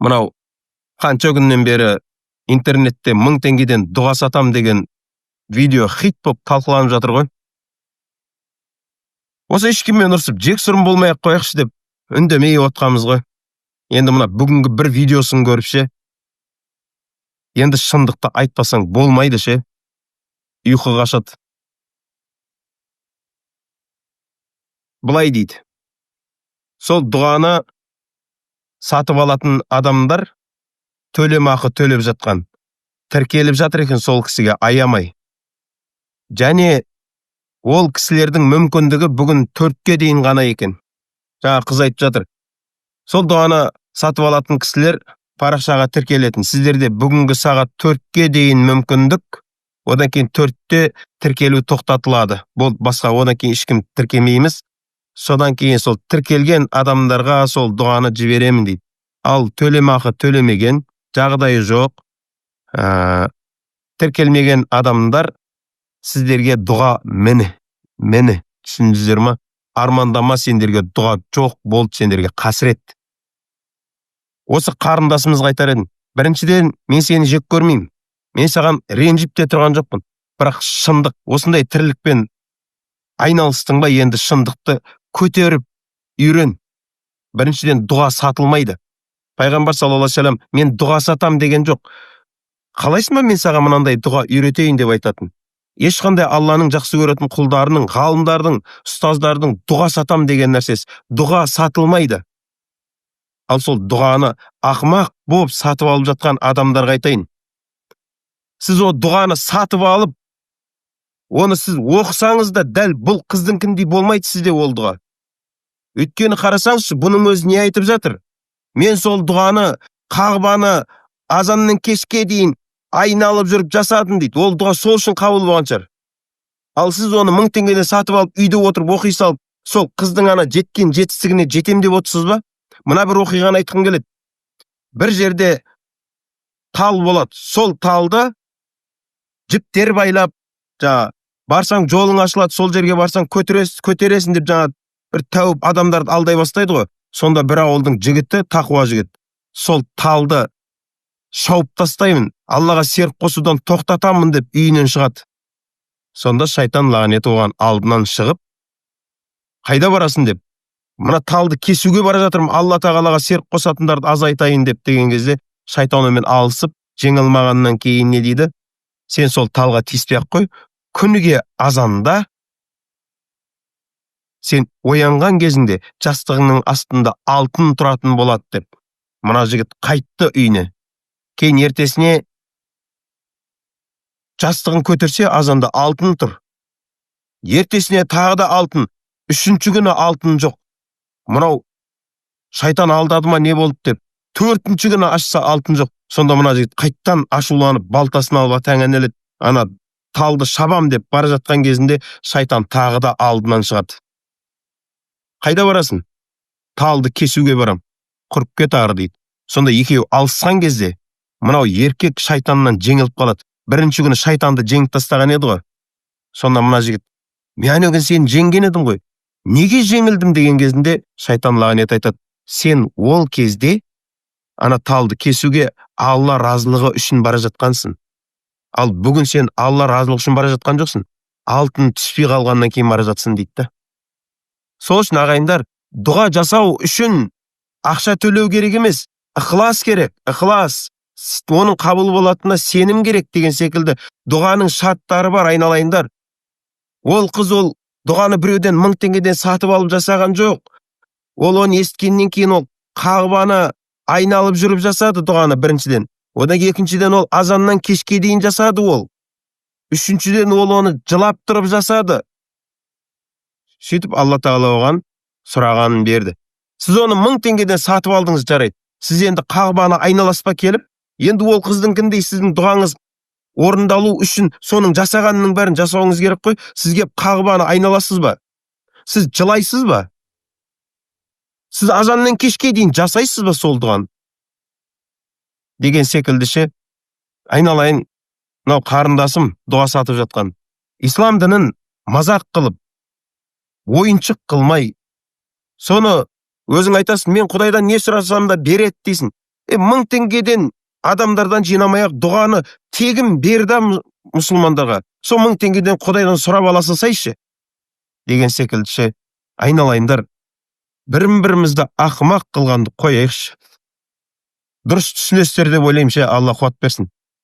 Мынау қанша күннен бері интернетте 1000 теңгеден дұға сатам деген видео хит болып талқыланып жатыр ғой. Осы ешкіммен ұрсып жексұрын болмай ақ қояйықшы деп үндемей отқанбыз ғой. Енді мына бүгінгі бір видеосын көріп ше, енді шындықты айтпасаң болмайды ше, ұйқы қашады. Былай дейді: сол дұғаны сатып алатын адамдар төлемақы төлеп жатқан, тіркеліп жатыр екен сол кісіге аямай. Және ол кісілердің мүмкіндігі бүгін 4-ке дейін ғана екен. Жаңа қыз айтып жатыр, сол дұғаны сатып алатын кісілер парақшаға тіркелетін. Сіздерде бүгінгі сағат 4-ке дейін мүмкіндік, одан кейін 4-те тіркелу тоқтатылады. Болды, басқа одан кейін ешкім тіркемейміз. Содан кейін сол тіркелген адамдарға сол дұғаны жіберемін дейді. Ал төлемақы төлемеген, жағдайы жоқ, тіркелмеген адамдар, сіздерге дұға міне, міне, түсіндіңіздер ма? Армандама, сендерге дұға жоқ, болды, сендерге қасірет. Осы қарындасымызға айтар едім: біріншіден, мен сені жек көрмеймін, мен саған ренжіп те тұрған жоқпын, бірақ шындық, осындай тірлікпен айналыстың ба, енді шындықты көтеріп үйрен. Біріншіден, дұға сатылмайды. Пайғамбар саллаллаху алейхи вассалам мен дұға сатам деген жоқ. Қалайсың ба, мен саған мынандай дұға үйретейін деп айтатын. Ешқандай Алланың жақсы көретін құлдарының, ғалымдардың, ұстаздардың дұға сатам деген нәрсесі, дұға сатылмайды. Ал сол дұғаны ақымақ болып сатып алып жатқан адамдарға айтайын: сіз о дұғаны сатып алып, оны сіз оқысаңыз да, дәл бұл қыздыңкіндей болмайды сізде ол дұға. Өйткені қарасаңызшы, бұның өзі не айтып жатыр? Мен сол дұғаны Қағбаны азаннан кешке дейін айналып жүріп жасадым дейді. Ол дұға сол үшін қабыл болған шығар. Ал сіз оны 1000 теңгеден сатып алып, үйде отырып оқи салып, сол қыздың ана жеткен жетістігіне жетем деп отырсыз ба? Мына бір оқиғаны айтқым келеді. Бір жерде тал болады. Сол талды жіптер байлап, жаңа барсаң жолың ашылады, сол жерге барсаң көтересің деп жаңа бір тәуіп адамдарды алдай бастайды ғой. Сонда бір ауылдың жігіті, тақуа жігіт, сол талды шауып тастаймын, Аллаға серік қосудан тоқтатамын деп үйінен шығады. Сонда шайтан лағнеті оған алдынан шығып, қайда барасың деп, мына талды кесуге бара жатырмын, Алла тағалаға серік қосатындарды азайтайын деп деген кезде, шайтан онымен алысып жеңе алмағаннан кейін не дейді? Сен сол талға тиіспей ақ қой, күніге азанда сен оянған кезіңде жастығыңның астында алтын тұратын болады деп. Мына жігіт қайтты үйіне. Кейін ертесіне жастығын көтерсе, азанда алтын тұр. Ертесіне тағы да алтын. Үшінші күні алтын жоқ. Мынау шайтан алдады ма, не болды деп. Төртінші күні ашса, алтын жоқ. Сонда мына жігіт қайттан ашуланып, балтасын алып атаңа іледі. Ана талды шабам деп бара жатқан кезінде шайтан тағы да алдынан шығады. Қайда барасың? Талды кесуге барам. Құрып кет ары дейді. Сонда екеуі алысқан кезде мынау еркек шайтаннан жеңіліп қалады. Бірінші күні шайтанды жеңіп тастаған еді ғой. Сонда мына жігіт, мен ана күні сені жеңген едім ғой, неге жеңілдім деген кезінде шайтан лағнет айтады: сен ол кезде ана талды кесуге Алла разылығы үшін бара жатқансың. Ал бүгін сен Алла разылығы үшін бара жатқан жоқсың, алтын түспей қалғаннан кейін бара жатсың дейді да. Сол үшін, ағайындар, дұға жасау үшін ақша төлеу керек емес, ықылас керек, ықылас, оның қабыл болатынына сенім керек деген секілді дұғаның шарттары бар, айналайындар. Ол қыз ол дұғаны біреуден 1000 теңгеден сатып алып жасаған жоқ. Ол оны естігеннен кейін ол Қағбаны айналып жүріп жасады дұғаны біріншіден. Одан екіншіден, ол азаннан кешке дейін жасады ол. Үшіншіден, ол оны жылап тұрып жасады. Сөйтіп Алла тағала оған сұрағанын берді. Сіз оны 1000 теңгеден сатып алдыңыз, жарайды. Сіз енді Қағбаны айналаспа келіп, енді ол қыздыңкіндей сіздің дұғаңыз орындалу үшін соның жасағанының бәрін жасауыңыз керек қой. Сіз келіп Қағбаны айналасыз ба? Сіз жылайсыз ба? Сіз азаннан кешке дейін жасайсыз ба сол дұғаны? Деген секілді ше, айналайын, мынау қарындасым дұға сатып жатқан. Ислам дінін мазақ қылып, ойыншық қылмай, соны өзің айтасың, мен Құдайдан не сұрасам да береді дейсің. 1000 теңгеден адамдардан жинамай ақ дұғаны тегін бер да мұсылмандарға, сол 1000 теңгеден құдайдан сұрап ала салсайшы деген секілді ше. Айналайындар, бірін бірімізді ақымақ қылғанды қояйықшы. Дұрыс түсінесіздер деп ойлаймын ше. Алла қуат берсін.